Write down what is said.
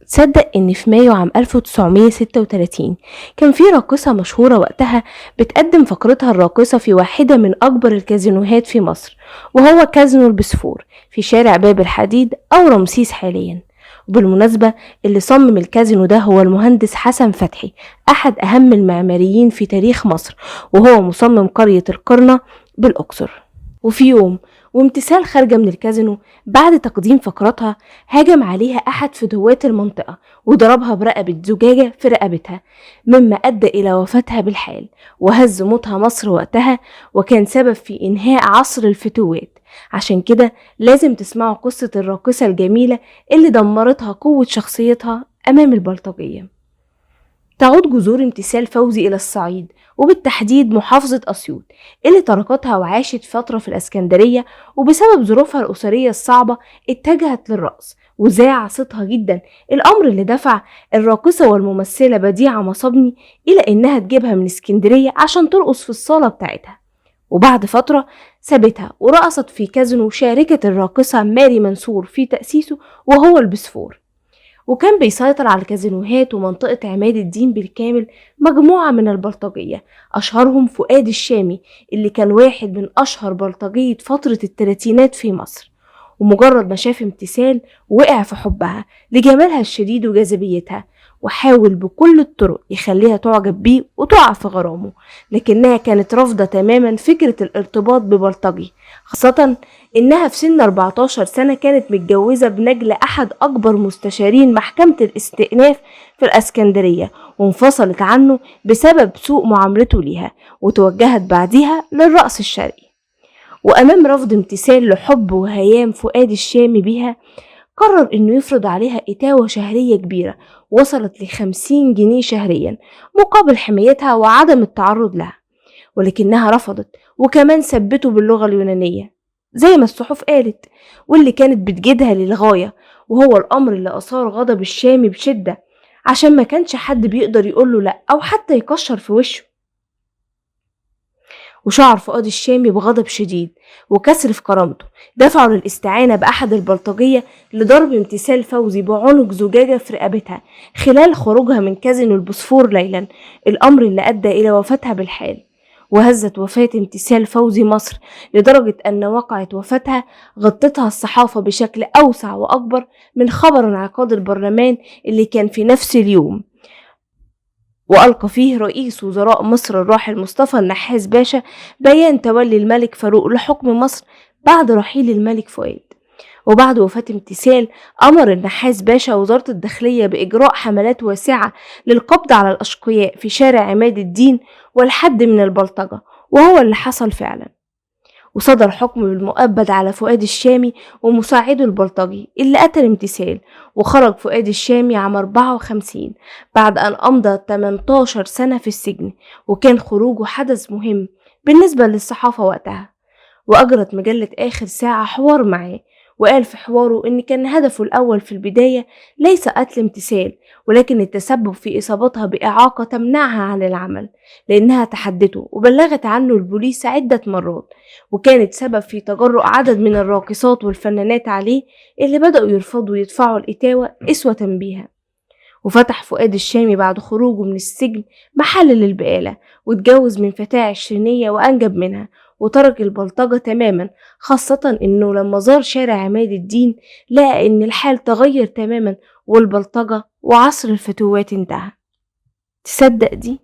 تصدق إن في مايو عام 1936 كان في راقصة مشهورة وقتها بتقدم فقرتها الراقصة في واحدة من أكبر الكازينوهات في مصر، وهو كازينو البسفور في شارع باب الحديد أو رمسيس حاليا. وبالمناسبة اللي صمم الكازينو ده هو المهندس حسن فتحي، أحد أهم المعماريين في تاريخ مصر، وهو مصمم قرية القرنة بالأقصر. وفي يوم وامتثال خارجة من الكازينو بعد تقديم فقرتها، هاجم عليها أحد فتوات المنطقة وضربها برقبة زجاجة في رقبتها، مما أدى إلى وفاتها بالحال، وهز موتها مصر وقتها، وكان سبب في إنهاء عصر الفتوات. عشان كده لازم تسمعوا قصة الراقصة الجميلة اللي دمرتها قوة شخصيتها أمام البلطجية. تعود جذور امتثال فوزي إلى الصعيد، وبالتحديد محافظة أسيوط اللي تركتها وعاشت فترة في الأسكندرية، وبسبب ظروفها الأسرية الصعبة اتجهت للرقص وذاع صيتها جدا، الأمر اللي دفع الراقصة والممثلة بديعة مصابني إلى إنها تجيبها من اسكندرية عشان ترقص في الصالة بتاعتها. وبعد فترة سابتها ورقصت في كازينو شاركت الراقصة ماري منصور في تأسيسه وهو البسفور. وكان بيسيطر على الكازينوهات ومنطقة عماد الدين بالكامل مجموعة من البلطجية، أشهرهم فؤاد الشامي اللي كان واحد من أشهر بلطجية فترة الثلاثينات في مصر. ومجرد ما شاف امتثال وقع في حبها لجمالها الشديد وجاذبيتها، وحاول بكل الطرق يخليها تعجب بيه وتقع في غرامه، لكنها كانت رافضة تماما فكرة الارتباط ببلطجي، خاصة إنها في سن 14 سنة كانت متجوزة بنجل أحد أكبر مستشارين محكمة الاستئناف في الأسكندرية، وانفصلت عنه بسبب سوء معاملته ليها، وتوجهت بعدها للرقص الشرقي. وأمام رفض امتثال لحب وهيام فؤاد الشامي بها، قرر إنه يفرض عليها إتاوة شهرية كبيرة وصلت ل50 جنيه شهريا مقابل حمايتها وعدم التعرض لها، ولكنها رفضت، وكمان ثبته باللغة اليونانية زي ما الصحف قالت، واللي كانت بتجدها للغاية، وهو الأمر اللي أثار غضب الشامي بشدة، عشان ما كانش حد بيقدر يقوله لأ أو حتى يكشر في وشه. وشعر فؤاد الشامي بغضب شديد وكسر في كرامته، دفعه للاستعانة بأحد البلطجية لضرب امتثال فوزي بعنق زجاجة في رقبتها خلال خروجها من كازينو البوسفور ليلا، الأمر اللي أدى إلى وفاتها بالحال. وهزت وفاة امتثال فوزي مصر لدرجة أن وقعت وفاتها غطتها الصحافة بشكل أوسع وأكبر من خبر انعقاد البرلمان اللي كان في نفس اليوم، وألقى فيه رئيس وزراء مصر الراحل مصطفى النحاس باشا بيان تولي الملك فاروق لحكم مصر بعد رحيل الملك فؤاد. وبعد وفاة امتثال أمر النحاس باشا وزارة الداخلية بإجراء حملات واسعة للقبض على الأشقياء في شارع عماد الدين والحد من البلطجة، وهو اللي حصل فعلا. وصدر حكم بالمؤبد على فؤاد الشامي ومساعده البلطجي اللي قتل امتثال، وخرج فؤاد الشامي عام 54 بعد أن أمضى 18 سنة في السجن، وكان خروجه حدث مهم بالنسبة للصحافة وقتها. وأجرت مجلة آخر ساعة حوار معاه، وقال في حواره إن كان هدفه الأول في البداية ليس قتل امتثال، ولكن التسبب في إصابتها بإعاقة تمنعها عن العمل، لأنها تحدته وبلغت عنه البوليس عدة مرات، وكانت سبب في تجرؤ عدد من الراقصات والفنانات عليه اللي بدأوا يرفضوا يدفعوا الإتاوة إسوة بيها. وفتح فؤاد الشامي بعد خروجه من السجن محل للبقالة، واتجوز من فتاة عشرينية وأنجب منها، وترك البلطجة تماما، خاصة إنه لما زار شارع عماد الدين لقى إن الحال تغير تماما، والبلطجة وعصر الفتوات انتهى. تصدق دي؟